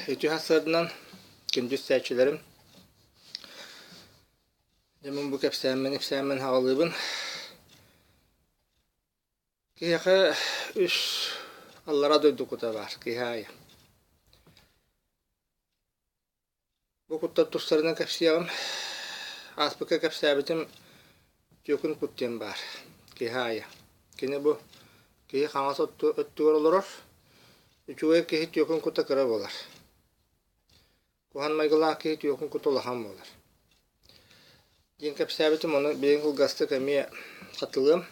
Үтүө сарсыарданан күндү истээччилэрим. Дьэ мин бу кэпсээммин ипсээммин аҕалыыбын. Киһиэхэ үс аллара дойду кута баар, киһи аайы. Бу куттар тустарынан кэпсиэҕим. Ааспыкка кэпсээбитим түөкүн кут диэн баар, киһи аайы. Кини бу киһи хаҥас өттүгэр олорор, үчүгэй киһи түөкүн кута кыра буолар. Куһаҕан майгылаах киһи түөкүн кута улахан буолар. Диэн кэпсээбитим, ону билигин кылгастык эмиэ хатылыам.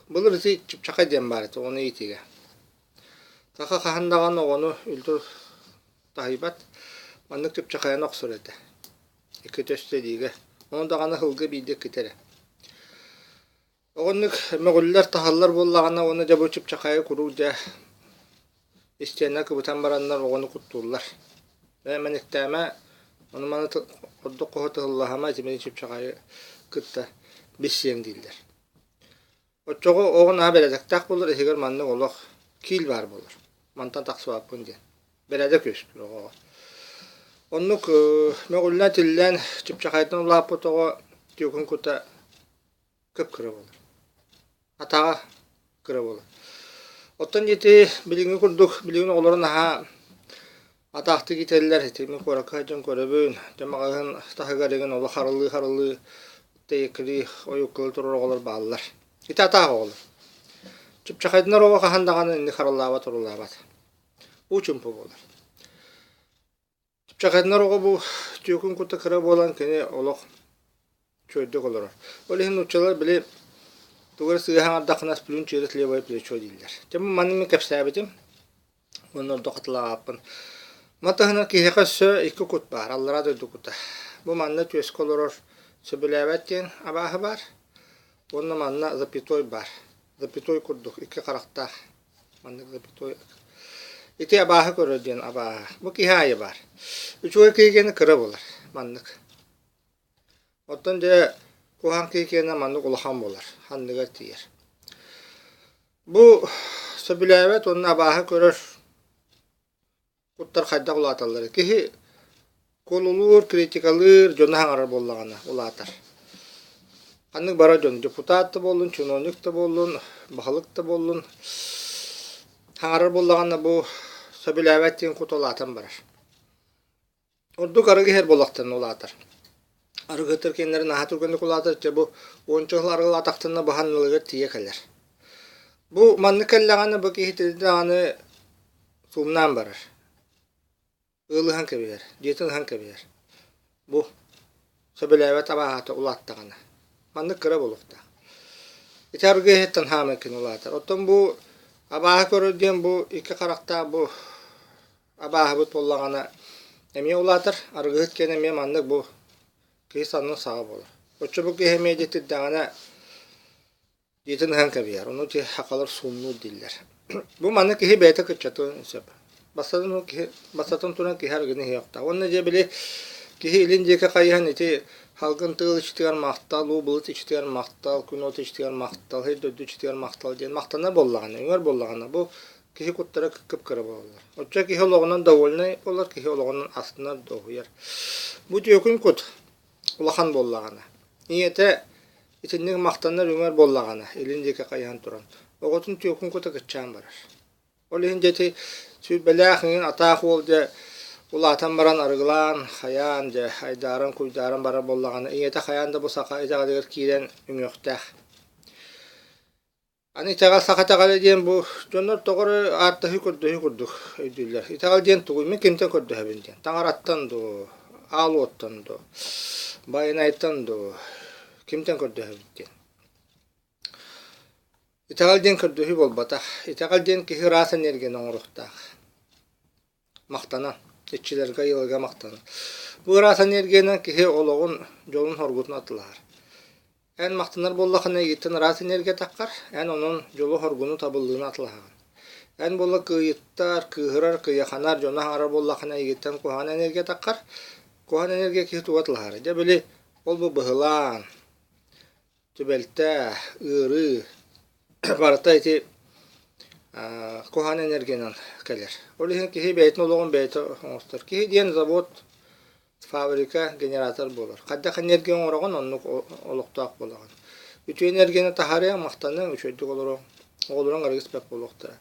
Былыр ити чыпчахай диэн баар этэ, оҕону иитиигэ. Саха хаһан даҕаны оҕону үлтү таһыйбат, маннык чыпчахайын охсор этэ. Иккитэ өстө илиигэ. Ону даҕаны сылга биирдэ иккитэ эрэ. Оҕонньук мөҕүллэр, таһыллар буоллаҕына уонна дьэ бу чыпчахайы куруук дьэ истиэнэ кыбытан бараннар оҕону куттууллар. Ээ мэниктээмэ, ону-маны ордук хоһу тыһыллаһыма итимини чыпчахайы кытта билсиэҥ дииллэр. Оччоҕо оҕо наһаа бэрээдэктээх буолар, иһигэр маннык олох киил баар буолар. Мантан тахсыбаппын диэн. Бэрээдэк үөскүүр оҕоҕо. Оннук мөҕүллэн-тиллэн чыпчахайтан улааппыт оҕо түөкүн кута кып-кыра буолар. Атаҕа кыра буолар. Оттон ити билиҥҥи курдук билигин оҕолору наһаа атаахтык иитэллэр. Ити мин куоракка сылдьан көрөбүн. Дьэ маҕаһыын таһыгар игин олох харылыы-харылыы тэйиккилии ойуккалыы турар оҕолор бааллар. Ити атаах оҕолор. Чыпчахайданар оҕо хаһан даҕаны инник харыллаабат орулаабат. Уу чумпу буолар. Чэпчэкэтинэр оҕо бу түөкүн кута кыра буолан кини олох үчүгэйдик олорор. Ол иһин нууччалар били тугу эрэ сыыһа аҥардаххына сплюнь через левое плечо дииллэр. Дьэ маны мин кэпсээбитим уонна ордук хатылаабаппын. Маны таһынан киһиэхэ өссө икки кут баар, аллараа дойду кута. Бу манна түөскэ олорор сөбүлээбэт диэн абааһы баар уонна манна запятой баар. Запятой курдук икки харахтаах Маннык запятой Ити абааһы көрөр диэн абааһы. Бу киһи аайы баар. Үчүгэй киһи киэнэ кыра буолар. Маннык. Оттон дьэ куһаҕан киһи киэнэ маннык улахан буолар. Ханныгар тиийэр. Бу сөбүлээбэт уонна абааһы көрөр Куттар хайдах улааталларый? Киһи куолулуур, критикалыыр, дьону хаҥарар буоллаҕына улаатар. Ханнык бара дьон депутат да буоллун, чиновник да буоллун, баһылык да буоллун хаҥарар буоллаҕына бу сөбүлээбэт диэн кута улаатан барар. Ордук арыгы иһэр буоллахтарына улаатар. Арыгыһыттар кинилэри наһаа түргэнник улаатар, дьэ бу уонча сыл арыгылаатахтарына баһан ылыгар тиийэ кэлэр. Бу маннык кэллэҕинэ бу киһи даҕаны суумнаан барар. Ыалыһан кэбиһэр, дьиэтин ыһан кэбиһэр. Бу сөбүлээбэт абааһыта улааттаҕына. Маннык кыра буолуохтаах. Ити аргы иһиттэн хаамай кини улаатар. Оттон бу абааһы көрөр диэн бу икки харахтаах бу абааһыбыт буоллаҕына эмиэ улаатар. Арыгыһыт киэн эмиэ маннык бу киһи саннын саҕа буолар. Оччо бу киһи эмиэ дьиэтирдэҕинэ Дьиэтин ыһан кэбиһэр, ону ити сахалар суумнуур дииллэр. Бу маннык киһи бэйэтэ кыччатыан сөп. Бастатан киһи бастатан туран киһи арыгыны иһиэхтээх. Уонна дьэ били киһи илин диэки хайыһан ити салгын тыал иччитигэр махтал, уу былыт иччитигэр махтал, күн уот иччитигэр махтал, сир дойду иччитигэр махтал диэн махтанар буоллаҕына, үҥэр буоллаҕына бу киһи куттара кып-кыра буолаллар. Оччо киһи олоҕунан довольнай буолар, киһи олоҕунан астынар, дуоһуйар. Бу түөкүн кут улахан буоллаҕына, ийэтэ итинник махтанар үҥэр буоллаҕына, илин диэки хайыһан туран, оҕотун түөкүн кута кыччаан барар. Ол иһин дьэ ити сүүрбэлээх иҥин атаах уол дьэ улаатан баран арыгылаан, хайаан дьэ айдааран, куйдааран барар буоллаҕына, ийэтэ хайаан да бу саха итэҕэлигэр киирэн үҥүөхтээх. Аны итэҕэл саха итэҕэлэ диэн бу дьоннор тоҕо эрэ ааттаһыы көрдөһүү курдук өйдүүллэр. Итэҕэл диэн тугуй? Мин кимтэн көрдөһөбүн диэн. Таҥараттан дуу, аал уоттан дуу, байанайтан дуу, кимтэн көрдөһөбүт диэн. Итэҕэл диэн көрдөһүү буолбатах. Итэҕэл диэн киһи ыраас энергияны оҥоруохтаах. Махтанан, иччилэргэ, айылҕа махтанан. Бу ыраас энергиянан киһи олоҕун, дьолун-соргутун атылаһар. Эн махтанар буоллаххына эйигиттэн ыраас энергия таххар, эн онон дьолу-соргуну, табыллыыны атылаһаҕын. Эн буола кыйыттар, кыыһырар, кыйаханар, дьону аһарар буоллаххына эйигиттэн куһаҕан энергия таххар. Куһаҕан энергия киһи тугу атылаһар? Дьэ били ол бу быһылаан, түбэлтэ, ыарыы барыта ити Куһаҕан энергиянан кэлэр. Ол иһин киһи бэйэтин олоҕун бэйэтэ оҥостор. Киһи диэн завод, фабрика, генератор буолар. Хайдах энергия оҥороҕун, оннук олохтоох буолаҕын. Үтүө энергияны таһаарыаҥ, махтаныаҥ, үчүгэйдик олоруоҥ, оҕолоруҥ арыгы испэт буолуохтара.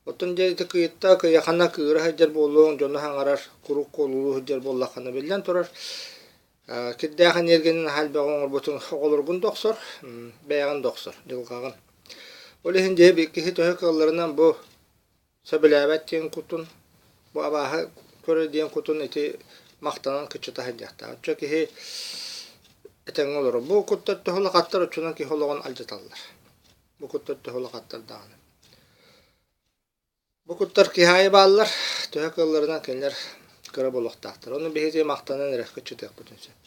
Оттон дьэ ити кыйытта кыйахана кыыра сылдьар буолуоҥ, дьону саҥарар, куруук куолулуу сылдьар буоллаххына, биллэн турар, кирдээх энергияны наһаа элбэҕи оҥорбутуҥ оҕолоргун да охсор, бэйэҕин да охсор, дьылҕаҕын. Ол иһин дьэ киһи төһө кыалларынан бу сөбүлээбэт диэн кутун, бу абааһы көрө диэн кутун ити махтанан кыччата сылдьыахтаах. Оччо киһи этэҥҥэ олорор. Бу куттар төһө улахаттар оччонон киһи олоҕун алдьаталлар. Бу куттар төһө улахаттар даҕаны. Бу куттар киһи аайы бааллар, төһө кыалларынан кинилэр кыра буолуохтаахтар. Ону биһиги махтанан эрэ кыччатыахпытын сөп.